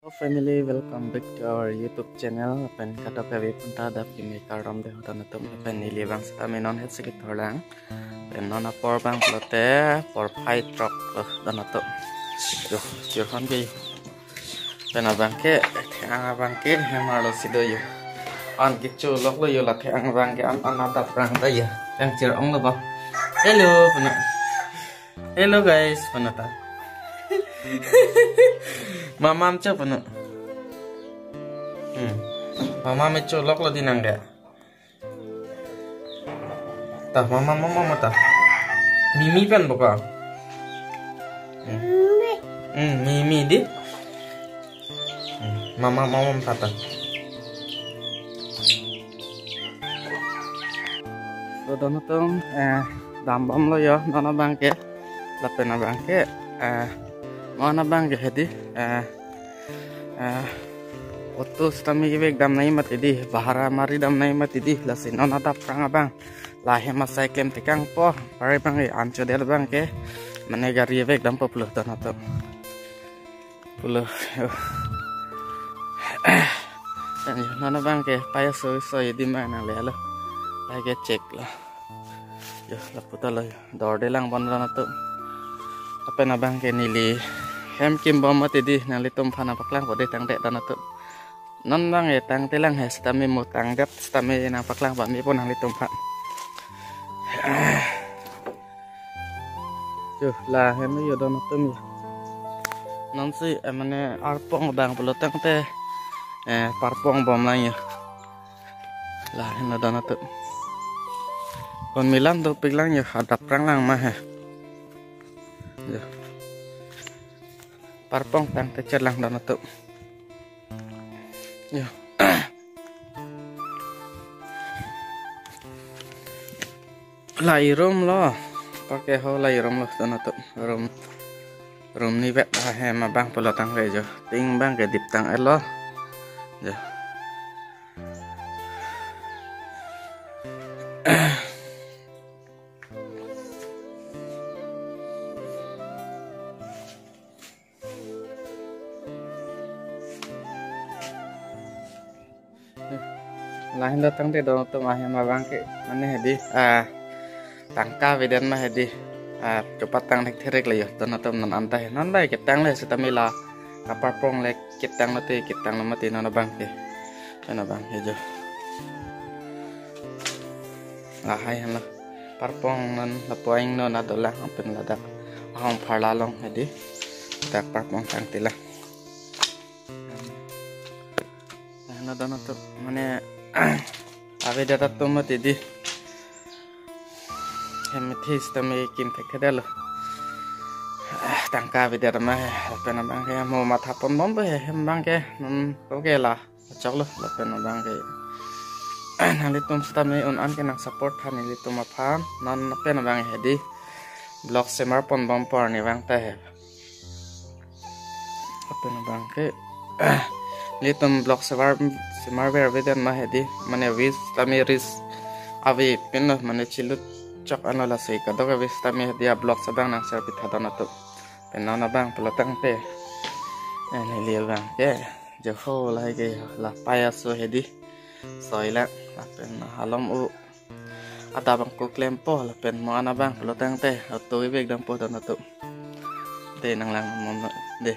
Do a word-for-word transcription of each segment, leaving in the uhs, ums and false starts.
Hello family, welcome back to our YouTube channel. Pen kadokave aphan ta adap kimi kardom de hotan atum. Pen neli abang sitame non het sikit thorlang. Pen non apor abang pulote por phai throk lo don atum. Yo, chirhon ke. Pen abang ke, theng abang ke, hem arlo si do yo. An kecho lok lo yo la theng abang ke, an, an adap rang ta yo. Yang chir ong lo bang. Hello, puna. Hello guys, puna ta. Mamam cho puna. Hmm. Mamam cho lok lo di nang ke. Ta, mamam, mamam ta. Mimi pen boka. Hmm. Hmm, mimi di. Hmm, mamam, mamam ta ta. So, don atum, eh, dambom lo yo, non abang ke, lapen abang ke, eh, non abang ke hedi, eh, eh, auto sitame kevek dam nangji mati di, bahara mari dam nangji mati di, lasi non adap rang abang, la hem asai klem tekangpo, pare abang ke, ancho del abang ke, mane gari vek dampo pulo don atum. Pulo. Yo. Pen yo, non abang ke paya soi soi di ma nang le lo. Paya ke check lo. Yo, lapu ta lo yo. Dorde lang bon don atum. Lapen abang ke neli hem kimbom mati di nanglitum aphan nangpaklang po de tangte don atum. Non abang ke tangte lang he sitame mo tangdet sitame nangpaklang po mi po nanglitum aphan. Yo, la hem yo don atum yo. Non si, eh, mane arpong abang pulo tangte, eh, parpong bom lang yo. La hem lo don atum. Kon milam dopik lang yo, adap rang lang ma he. Yo. Parpong tangte chet lang don atum. Yo. La irum lo. Pake ho la irum lo don atum. Rum. Rum ni bet ahem abang pulo tangte yo. Ting abang ke dip tang-et lo. Yo. Lahin lo tangte don atum ahem abang ke mane hedi, ah, tangka avedet ma hedi, ah, chopat tang thek therek le yo don atum non anta he non bai ketang le sitame la kaparpong le ketang mati ketang lo mati non abang ke, non abang ke yo. Lahai henlo. Parpong non lapu aing non adolang apen ladak ahong pharla along hedi. Dak parpong tangte lang. Nah, na don atum mane avedet atum mati di. Hem thi sitame kim thek thedetlo. Ah, tangka avedet ma he, lapen abang ke mo matha ponbom he, hem abang ke, hmm, oke la. Achok lo, lapen abang ke. Nanglitum sitame un an ke nang support tha nelitum aphan. Non lapen abang hedi. Vlog semar ponbom por ni abang ta he. Lapen abang ke. Nelitum vlog semar semar ver avedet ma hedi. Mane views tame reach ave pin lo mane chilut chok anlo lasi kadokave sitame hedi avlog abang nang share pitha don atum. Pen non abang pulo tangte. Eh, neli abang ke. Joho lahai ke la paya so hedi. Soi la, lapen alom u. Adap abang ko klempo, lapen mo an abang pulo tangte, auto ivek dampo don atum. De nang lang mo de.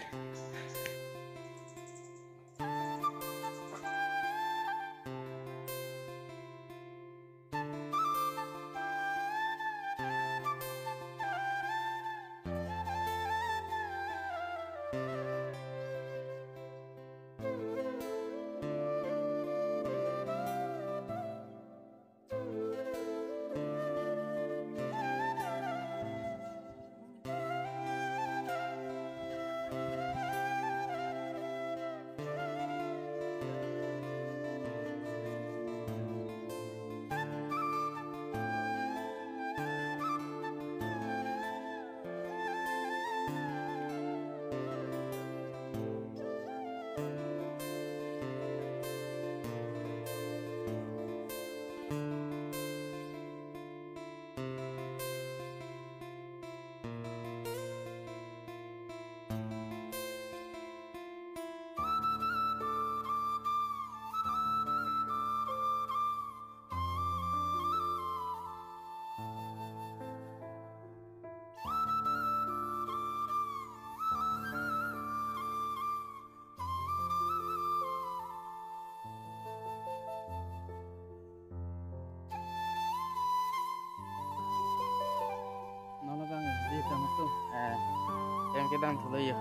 Dam thulo yo.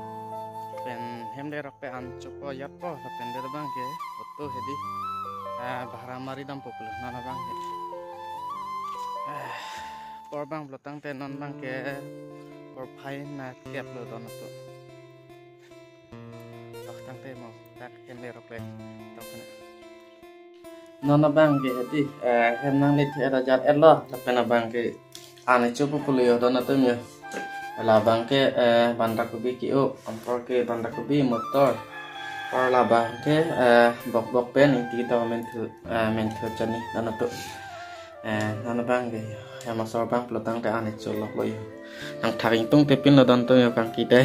Pen hem derok pen an chopo yatpo lapen det abang ke auto hedi, ah, bhara mari dampo pulo non abang ke. Ah, apor abang pulo tangte non abang ke apor phai na kep lo don auto. Tok tangte mo tak hem derok le tok na. Non abang ke hedi, eh, hem nangli the-et ajat-et lo lapen abang ke an chopo pulo yo don atum yo. Labang ke, eh, bandakobi ke-o, anpar ke bandakobi motor. Anpar labang ke, eh, bokbok pen ingti to menthu, eh, menthu chani don atum. Eh, non abang ke hem asor abang pulo tangte an cholok lo yo. Nang thak ingtung te pin lo don atum yo kangki dei.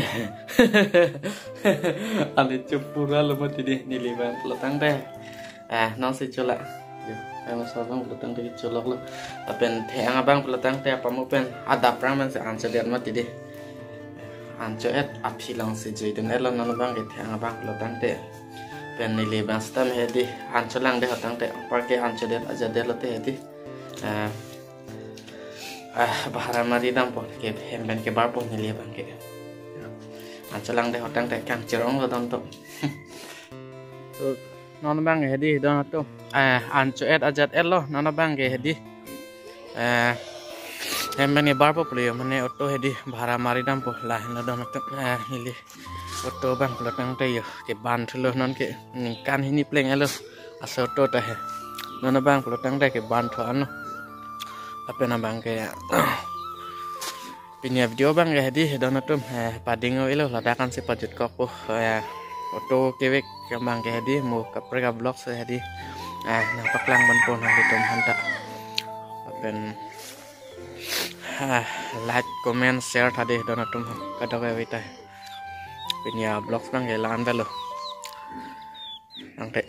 An chopo ra lo mati dei neli abang pulo tangte. Eh, non si chola. Yo, hem asor abang pulo tangte cholok lo. Lapen the-ang abang pulo tangte apamo pen adap rang pen si an chodet mati dei. An cho-et aphi long si jui dun-et lo non abang ke the-ang abang pulo tangte. Pen neli abang seta me hedi an cholangdet ho tangte anpar ke an chodet ajat-det lote hedi. Eh, ah, bhara mari dampo ke hem pen kebarpo neli abang ke. An cholangdet ho tangte kangcherong lo don atum. So, non abang ke hedi don atum. Eh, an cho-et ajat-et lo non abang ke hedi. Eh, hem pen kebarpo pulo yo mane auto hedi bhara mari dampo la heno don atum. Eh, neli auto abang pulo tangte yo keban thulo non ke ningkan hini pleng-et lo aso auto ta he. Non abang pulo tangte keban thu anlo. Lapen abang ke pini avideo abang ke hedi don atum, eh, pading-o-elo ladak ansi pajutkokpo, eh, auto kevek abang ke hedi mo kaprek a-vlog si hedi, eh, nangpaklang ponpo nanglitum aphanta. Lapen, ah, like, comment, share tha dei don atum kadok kave ta. Pini a-vlog abang ke la-an ta lo. Tangte.